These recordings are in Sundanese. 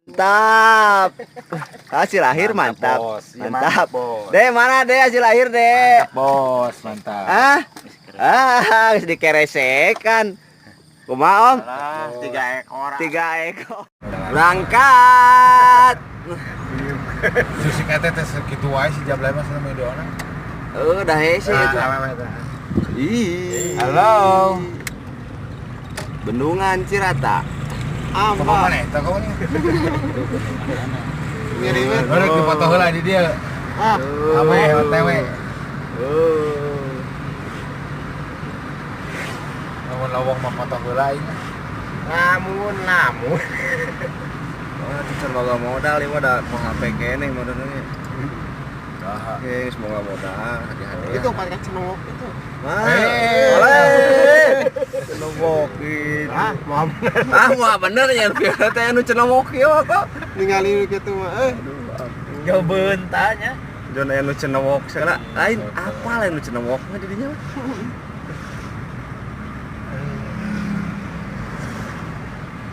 Mantap. Hasil akhir mantap. Bos. Iya, Mantap. Bos. Deh, mana deh hasil akhir deh? Mantap, Bos, mantap. Ah? Ah, geus dikeresekan. Kumaha, Om? Alah, 3 ekor. 3 ekor. Berangkat. Susi kata teh segitu wae si jablay mah sama videona. Oh, udah hese itu. Ih. Halo. Bendungan Cirata. Apa Apa? mana eta kau nih? Mirip. Baru dipoto heula di dia. Ah, Ame OTW. Oh. Lamun lowong mah foto heula aing. Lamun lamun. Oh, itu can boga modal ieu mah da mau HP keneh modalnya. Saha. Oke, semoga modal hati-hati. Itu pakai cenowok itu. Mah. Eh. Oleh. Cenowokin. Ah, mau bener. Ah, mau bener ya biar teh anu cenowok ieu kok. Ningali gitu mah. Eh, Aduh, Jauh bentanya. Jon anu cenowok segala lain apa lain anu cenowok mah didinya mah.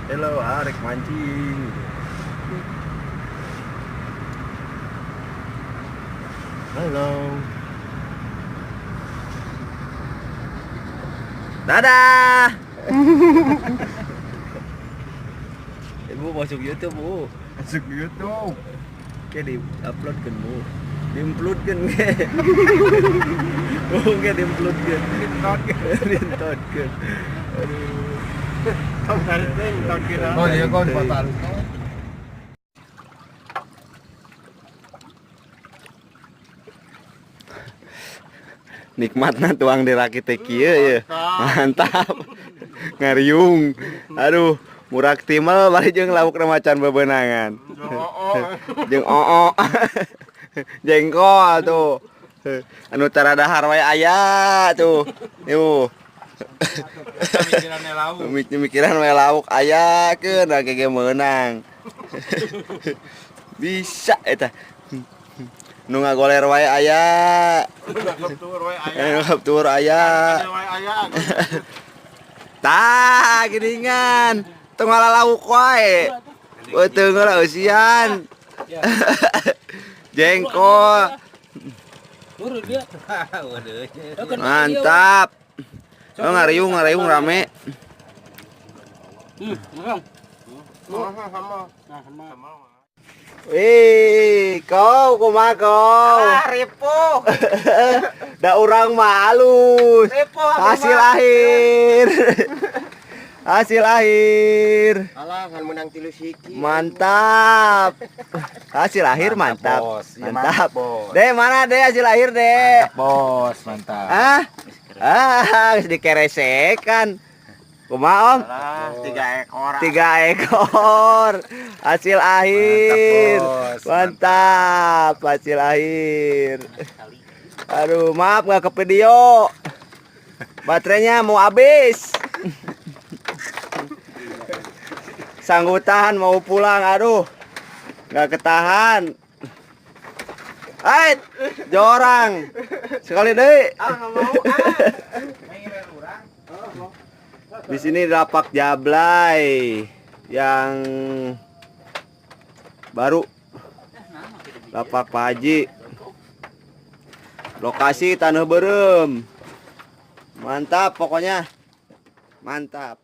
Hello, arek mancing. Halo. Dadah. Ibu masuk YouTube, Bu. Masuk YouTube. Oke, di upload kan, Bu. Di-upload kan, ge. Oke, di-upload kan. Di-upload kan. Aduh. Tong tarik teh, tong kira. Oh, iya kau dipoto halus. Nikmatna tuang di rakit teh kieu ya. Mantap. Ngariung. Aduh, murak timel bari jeung lauk macan bebenangan. Jeung oo. Jengkol tuh. Anu tara dahar wae aya tuh. Yuh. Mikirannya lauk. Mikiran wae lauk aya keun da ge meunang. Bisa eta. Nu ngagoler wae aya. Tur we aya. Eh, tur aya. Wae aya. Tah, geuningan. Tong lauk wae. Beuteung heula eusian. Jengkol. Turun dia. Mantap. Oh, ngariung ngariung rame. Bang. Sama. Nah, sama. Wih, kau kumaha kau? Ah, ripuh. Da urang mah halus. Ripuh. Hasil akhir. Hasil akhir. Alah, kan menang 3 siki. Mantap. Hasil akhir mantap. Bos. Iya, Mantap. Bos. Deh, mana deh hasil akhir deh? Mantap, Bos, mantap. Ah? Ah, geus dikeresekan. Kumaha, Om? Alah, 3 ekor. 3 ekor. Hasil akhir. Mantap, Bos. Mantap, hasil akhir. Aduh, maaf nggak ke video. Baterainya mau habis. Sanggup tahan mau pulang, aduh. Nggak ketahan. Ait, jorang. Sekali deh. Ah, nggak mau. Ah. Di sini lapak Jablay yang baru. Lapak Pak Haji. Lokasi Tanah Berem. Mantap pokoknya. Mantap.